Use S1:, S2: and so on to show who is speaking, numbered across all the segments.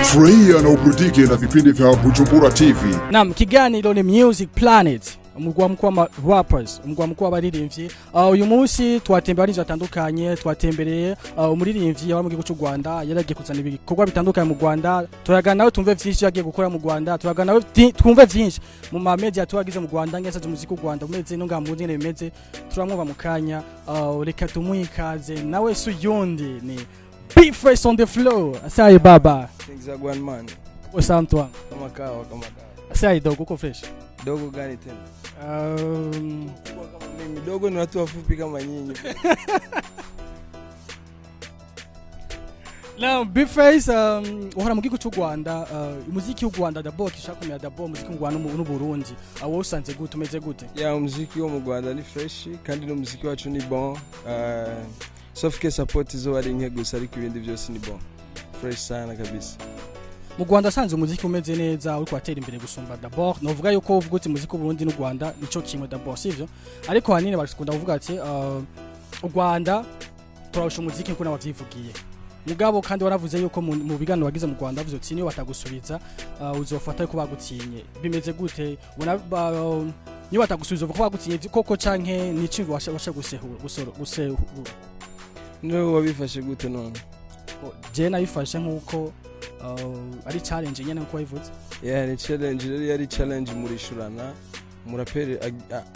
S1: Furahia na uburudike na vipindi vya Bujumbura TV.
S2: Naam, kiganiro ni Music Planet, umugwa mukuru wa rappers, umugwa mukuru w'abaririmbyi. Uyu munsi twatembera abaririmbyi batandukanye, twatembereye umuririmbyi wa mu gihugu cy'u Rwanda, yaragiye kuzana ibikorwa bitandukanye mu Rwanda. Turagana nawe tumve vyinshi yagiye gukora mu Rwanda, turagana nawe twumve vyinshi mu ma media twagize mu Rwanda, ngese umuziki w'u Rwanda umeze no ngaha mu ngene bimeze. Turamwumva mu kanya. Reka tumuhe ikaze nawe suyundi ni B-Face on the floor. Asaye baba.
S3: Things are going, man.
S2: Osantwa.
S3: Kama kawa, kama kawa.
S2: Asaye dogo, uko fresh?
S3: Dogo gani tena? Kama mimi dogo ni watu wafupi kama nyinyi.
S2: Now B-Face, uhora mu gihugu cy'u Rwanda, umuziki w'u Rwanda d'abord kishaka kumenya d'abord umuziki w'u Rwanda n'u Burundi. Awo usanze gute, umeze gute?
S3: Yeah, umuziki wo mu Rwanda ni fresh kandi n'umuziki wacu ni bon. Sauf que support izo ari nke gusa, ariko ibindi byose ni bon. Fresh sana kabisa.
S2: Mu Rwanda sanze umuziki umeze neza, uri kwatera imbere gusumba d'abord. Novuga yuko uvuga uti umuziki w'u Burundi n'u Rwanda nico kimwe d'abord, sivyo? Ariko hanini bakunda kuvuga ati u Rwanda turarusha umuziki nkuko nabavyivugiye. Mugabo kandi waravuze yuko mu biganiro wagize mu Rwanda bavuze uti niyo batagusubiza uzofata yuko bagutinye. Bimeze gute? Ubona niyo batagusubiza uvuga ko bagutinye koko canke nici washa gusehura gusehura?
S3: No, wabifashe gute none?
S2: Je nabifashe nkuko ari challenge nyene nkuko wabivuze.
S3: Yeah, ni challenge rero, yari challenge murishurana. Umuraperi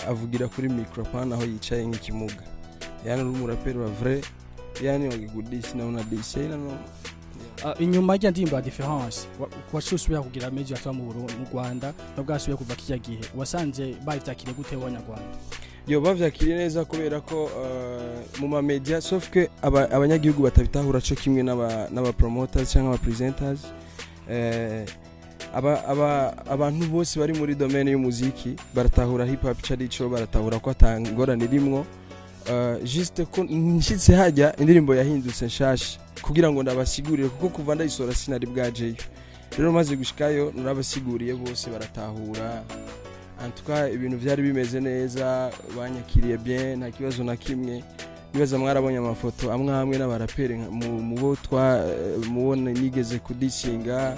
S3: avugira kuri microphone aho yicaye nk'ikimuga. Yani uri umuraperi wa vrai, yani wagigudisi na unadisi ina no.
S2: Inyuma y'irya ndirimbo ya Difference waciye kugira media atwa mu Burundi mu Rwanda nubwo asubiye kuva kirya gihe, wasanze bavyakiriye gute abanyarwanda?
S3: Yo, bavyakiriye neza kubera ko mu ma media, sauf que abanyagihugu batabitahura co kimwe n'aba promoters cyangwa aba presenters. Abantu bose bari muri domaine y'umuziki baratahura hip hop carico, baratahura ko atangorane irimwo. Juste ko nshitse hajya indirimbo yahindutse nshasha kugira ngo ndabasigurire, kuko kuva ndayisora sinari bwajeyo. Rero maze gushikayo narabasiguriye bose baratahura. En tout cas ibintu vyari bimeze neza, banyakiriye bien, nta kibazo na kimwe. Nibaza mwarabonye amafoto amwe amwe n'abaraperi mu bo twa mubona nigeze kudisinga.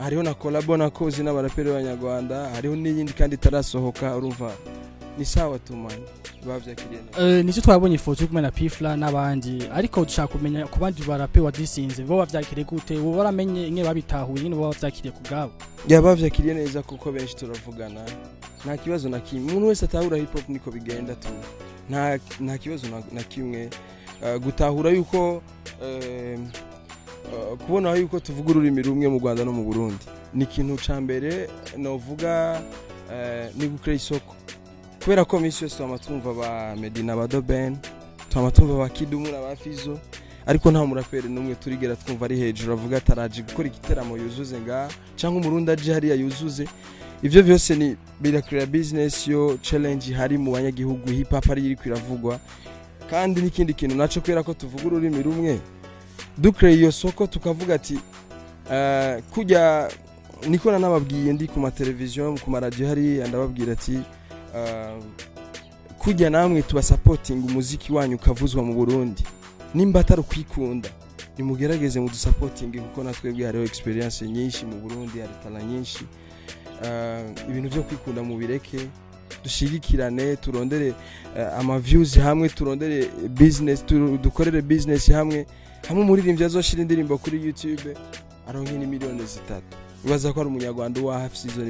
S3: Hariho na collabo nakoze n'abaraperi b'abanyarwanda, hariho n'iyindi kandi itarasohoka. Urumva ni sawa tumanye, bavyakiriye neza.
S2: Nicyo twabonye ifoto kumwe na Pifla n'abandi, ariko dushaka kumenya ku bandi barape wadisinze bo bavyakiriye gute, bo baramenye inge babitahuye nyine bo bavyakiriye ku bwabo?
S3: Ya, bavyakiriye neza kuko benshi turavugana, nta kibazo na kimwe. Umuntu wese atahura hip hop niko bigenda tu, nta kibazo na kimwe. Gutahura yuko kubona yuko tuvuga ururimi rumwe mu Rwanda no mu Burundi ni ikintu ca mbere novuga, ni gukora isoko. Kubera ko misi yose twama twumva ba Medina, ba Doben, twama twumva ba Kidumu na ba Fizo, ariko nta muraperi n'umwe turigera twumva ari hejuru avuga ataraje gukora igiteramo yuzuze nga, cyangwa umurundi aje hariya yuzuze. Ivyo vyose ni birakira business yo challenge hari mu banyagihugu, hip hop ari iri kwiravugwa. Kandi n'ikindi kintu naco, kubera ko tuvuga ururimi rumwe, dukreye iyo soko tukavuga ati kujya niko nanababwiye ndi ku ma television, ku ma radio hariya, ndababwira ati kujya namwe tuba supporting umuziki wanyu ukavuzwa mu Burundi, nimba atari ukwikunda nimugerageze mu dusupporting, kuko natwebwe hariho experience nyinshi mu Burundi, hari talent nyinshi. Ibintu byo kwikunda mubireke, dushigikirane, turondere ama views hamwe, turondere business, dukorere business hamwe. Hamwe umuririmbyi azoshira indirimbo kuri YouTube aronke ni 3 miliyoni, ubaza ko ari umunyarwanda uwaha afise izo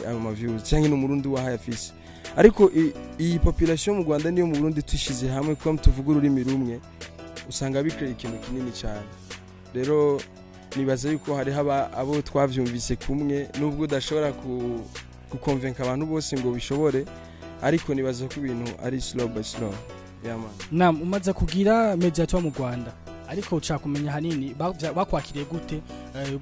S3: ayo ma views, cyangwa n'umurundi uwaha afise. Ariko iyi population mu Rwanda niyo mu Burundi tushize hamwe, kuko tuvuga ururimi rumwe, usanga bikreye ikintu kinini cyane. Rero nibaza yuko hariho abo twavyumvise kumwe, nubwo udashobora gukonvenka abantu bose ngo bishobore, ariko nibaza ko ibintu ari slow by slow. Yeah, man.
S2: Naam, umaze kugira media tour mu Rwanda, ariko ushaka kumenya hanini bakwakiriye gute,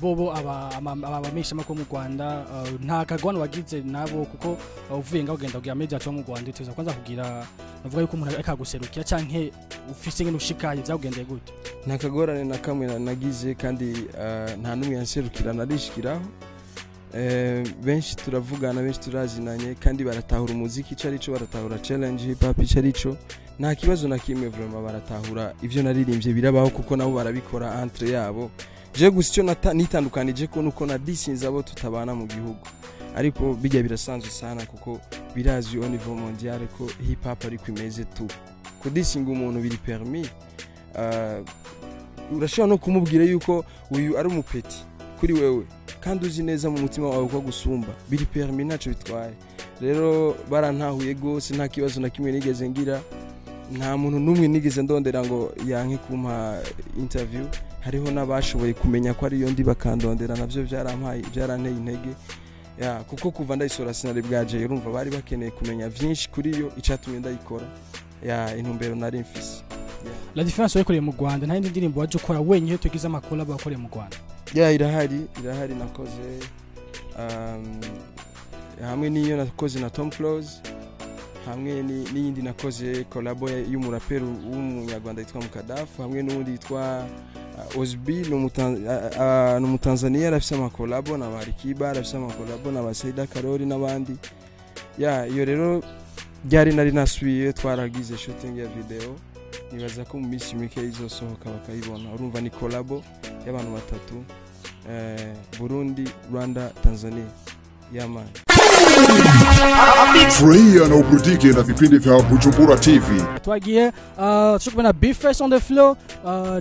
S2: bobo abamesha makuru mu Rwanda, nta kagwano wagize nabo? Kuko uvuye ngaho ugenda kugira media tour mu Rwanda, uteza kwanza kugira navuga yuko umuntu ariko aguserukira canke ufise ngene ushikaye, vyakugendeye gute?
S3: Nta kagorane na kamwe nagize, kandi nta n'umwe yanserukira, narishikiraho. Benshi turavugana, benshi turazinanye, kandi baratahura umuziki ico arico, baratahura challenge hip hop ico arico. Nta kibazo na kimwe vraiment, baratahura ivyo naririmbye birabaho, kuko nabo barabikora entre yabo. Je gusa icyo nitandukanije ko nuko na disinze abo tutabana mu gihugu, ariko bijya birasanzwe sana, kuko birazwi au niveau mondial ko hip hop ariko imeze tu. Kudisinga umuntu biri permis. Urashobora no kumubwira yuko uyu ari umupetit kuri wewe, kandi uzi neza mu mutima wawe ko gusumba, biri permis, ntacyo bitwaye. Rero barantahuye gose, nta kibazo na kimwe nigeze ngira, nta muntu n'umwe nigeze ndondera ngo yanke kumpa interview. Hariho n'abashoboye kumenya ko ariyo ndi bakandondera, navyo byarampaye, byaranteye intege ya, kuko kuva ndayisora sinari bwaje. Urumva bari bakeneye kumenya vyinshi kuri yo, icatumye ndayikora, ya, intumbero nari mfise.
S2: La Différence wayikoreye mu Rwanda, nta yindi ndirimbo waje ukora wenyine tugize amacollabo wakoreye mu Rwanda?
S3: Ya, irahari, irahari. Nakoze hamwe n'iyo nakoze na Tom Close, hamwe n'iyindi nakoze collabo y'umuraperi w'umunyarwanda yitwa Mukadafu, hamwe n'uwundi yitwa Osbi, ni umutanzaniya, arafise amacollabo na ba Alikiba, arafise amacollabo na ba Saida Karori n'abandi. Ya, iyo rero ryari nari nasubiye, twaragize shooting ya video, nibaza ko mu minsi mike izosohoka bakayibona. Urumva ni collabo y'abantu batatu, Burundi, Rwanda, Tanzania. Yeah man.
S1: Furahia na uburudike na vipindi vya Bujumbura TV.
S2: Twagiye turi kubona B-Face on the floor.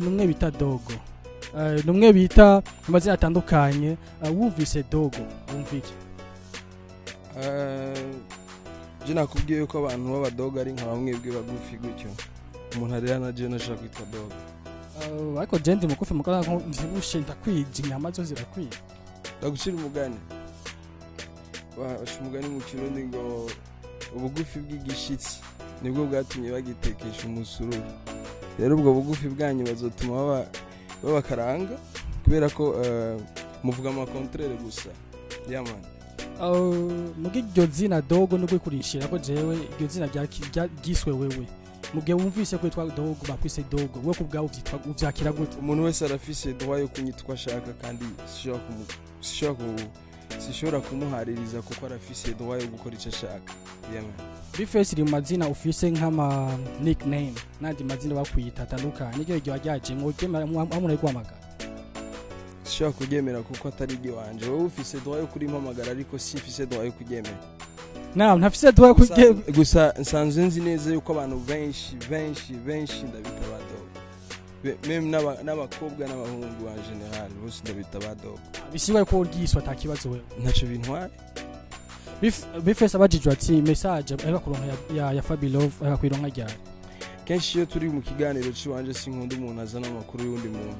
S2: Numwe bita Dogo, numwe bita amazina atandukanye. Wumvise Dogo wumva iki?
S3: Je nakubwiye yuko abantu b'abadogo ari nka bamwe bwe bagufi gutyo. Umuntu arera na je nashaka kwitwa dogo.
S2: Ariko je ndi mugufi, mukora nko mvyibushe, ndakwije, inyama zo zirakwiye.
S3: Ndagucira umugani, baca umugani mu Kirundi ngo ubugufi bw'igishitsi nibwo bwatumye bagitekesha umusururu. Rero ubwo bugufi bwanyu bazotuma babakaranga kubera ko muvuga amacontraire gusa. Yeah man.
S2: Muga iryo zina Dogo nubwo kurishira ko jewe iryo zina ryiswe wewe, mugihe wumvise ko witwa Dogo, bakwise Dogo, wewe ku bwawe uvyitwa uvyakira gute?
S3: Umuntu wese arafise droit yo kunyitwa ashaka, kandi sishobora kumuhaririza kuko arafise droit yo gukora icyo ashaka. Yeah man.
S2: B-Face iri mu mazina ufise nk'ama nickname n'andi mazina bakwita atandukanye, niryo ryo ryajemwo uryemera guhamagara?
S3: Sishobora kuryemera kuko atari iry'iwanje. Wowe ufise droit yo kurimpamagara, ariko simfise droit yo kuryemera.
S2: Naam, ntafise droit yo kuryemera.
S3: Gusa nsanzwe nzi neza yuko abantu benshi benshi benshi ndabita ba dogo. Même n'abakobwa n'abahungu en général bose ndabita ba dogo.
S2: Bisigwa ko uryiswa ata kibazo wewe?
S3: Ntacyo bintwaye.
S2: B-Face abajijwe ati message aheruka kuronka ya Fabilove, aheruka kuyironka ryari?
S3: Kenshi iyo turi mu kiganiro cy'iwanje sinkunda umuntu azana amakuru y'undi muntu.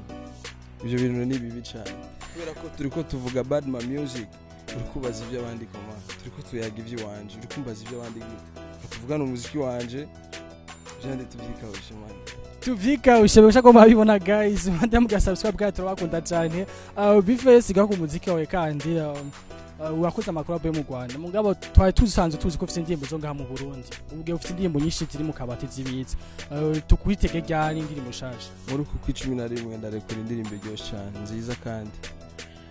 S3: Ibyo bintu ni bibi cyane, kubera ko turi ko tuvuga Badman Music, uri kubaza iby'abandi koma turi ko tuyaga iby'iwanje, uri kumbaza iby'abandi gute? Tuvugana umuziki wanje, byandi tubyikawushe man.
S2: Tuvyikawushe besha ko mabibona guys, mande muga subscribe bwa, turabakunda cyane. B-Face gaho ku muziki wawe kandi wakoze amakuru yo mu Rwanda, mugabo twari tusanzwe tuzi ko ufite indirimbo zo ngaha mu Burundi. Ubwo ufite indirimbo nyinshi ziri mu kabati zibitse, tukwitege ryari indirimbo shasha?
S3: Muri uku kw'icumi na rimwe ndarekura indirimbo iryoshye cyane, nziza, kandi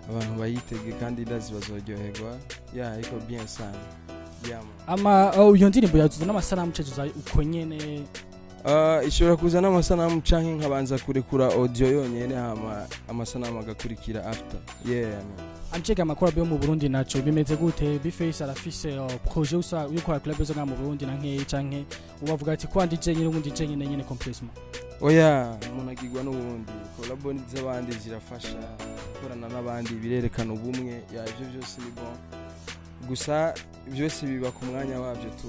S3: abantu bayitege, kandi ndazi bazoryoherwa. Ya, ariko bien sana. Yeah, man.
S2: Ama iyo ndirimbo yazuza n'amasanamu cezuza uko nyene?
S3: Ishobora kuza n'amasanamu canke nkabanza kurekura audio yonyene, hama amasanamu agakurikira after. Yeah man.
S2: Amchega amakuru yo mu Burundi naco bimeze gute? B-Face arafise projet usa yuko club zo ngaha mu Burundi na nkeyi, canke ubavuga ati kwa ndije nyene, ubundi je nyene nyene complètement?
S3: Oya, umuntu agirwa n'ubundi, collabo z'abandi zirafasha, gukorana n'abandi birerekana ubumwe. Ya, ivyo byose ni bon, gusa byose biba ku mwanya wabyo tu,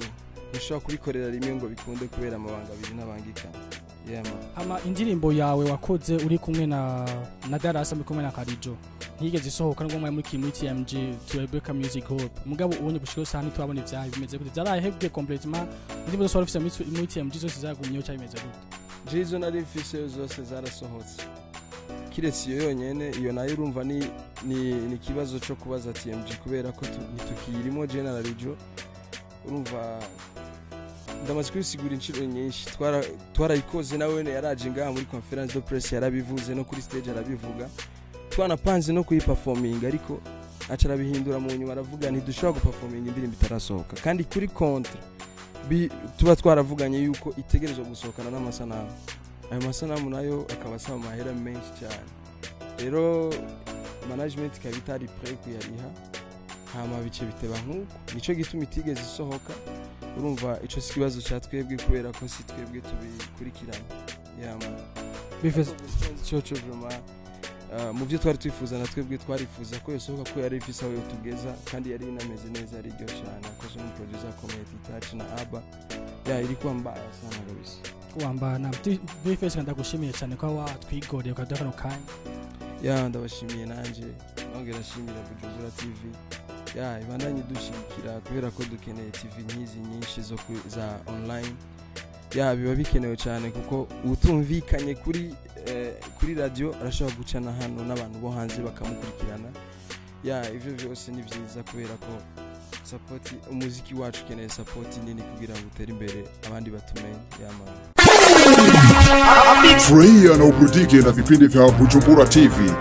S3: ntushobora kubikorera rimwe ngo bikunde kubera amabanga abiri n'abangikana. Yeah man.
S2: Hama indirimbo yawe wakoze uri kumwe na Darasa, muri kumwe na Karijo, ntiyigeze isohoka nubwo mwari muri TMG Tribeca Music Hub. Mugabo ubonye gushika iyo saha ntitwabona ivyayo, bimeze gute? Vyarahebwe complètement? Indirimbo zose wari ufise muri TMG zose zagumyeho cyangwa bimeze gute?
S3: Je izo nari mfise zose zarasohotse kiretse iyo yonyene. Iyo nayo urumva ni ikibazo cyo kubaza TMG, kubera ko ntitukiyirimo je na Rijo. Urumva ndamaze kubisigura inshuro nyinshi. Twarayikoze, nawe yaraje ngaha muri conférence de presse yarabivuze, no kuri stage arabivuga, twanapanze no kuyiperforminga, ariko aca arabihindura mu nyuma, aravuga ntidushobora guperforminga indirimbo itarasohoka, kandi kuri contrat tuba twaravuganye yuko itegerezwa gusohokana n'amasanamu. Ayo masanamu nayo akaba asaba amahera menshi cyane. Rero management ikaba itari prêt kuyariha, hama bice biteba nk'uko, nico gituma itigeze isohoka. Urumva ico si ikibazo ca twebwe, kubera ko si twebwe tubikurikirana, yeah man.
S2: B-Face.
S3: Coco vraiment, mu byo twari twifuza na twebwe twarifuza ko yosohoka, ko yari ifise aho yotugeza, kandi yari inameze neza, yari iryoshye cyane, akozwe n'umuproducer akomeye Titachi na Abba ya ilikuwa mbaya sana kabisa.
S2: Wambana B-Face, ndagushimiye cyane ko watwigoreye ukaduha kano kanya.
S3: Ya, ndabashimiye nanje, nongera nshimira Bujumbura TV ya ibandanye dushigikira, kubera ko dukeneye TV nk'izi nyinshi zo za online. Ya, biba bikenewe cyane, kuko utumvikanye kuri radio arashobora gucana hano n'abantu bo hanze bakamukurikirana. Ya, ivyo byose ni byiza, kubera ko support umuziki wacu ukeneye support nini kugira ngo utere imbere, abandi batumenye, yeah man.
S1: Furahia na uburudike na vipindi vya Bujumbura TV.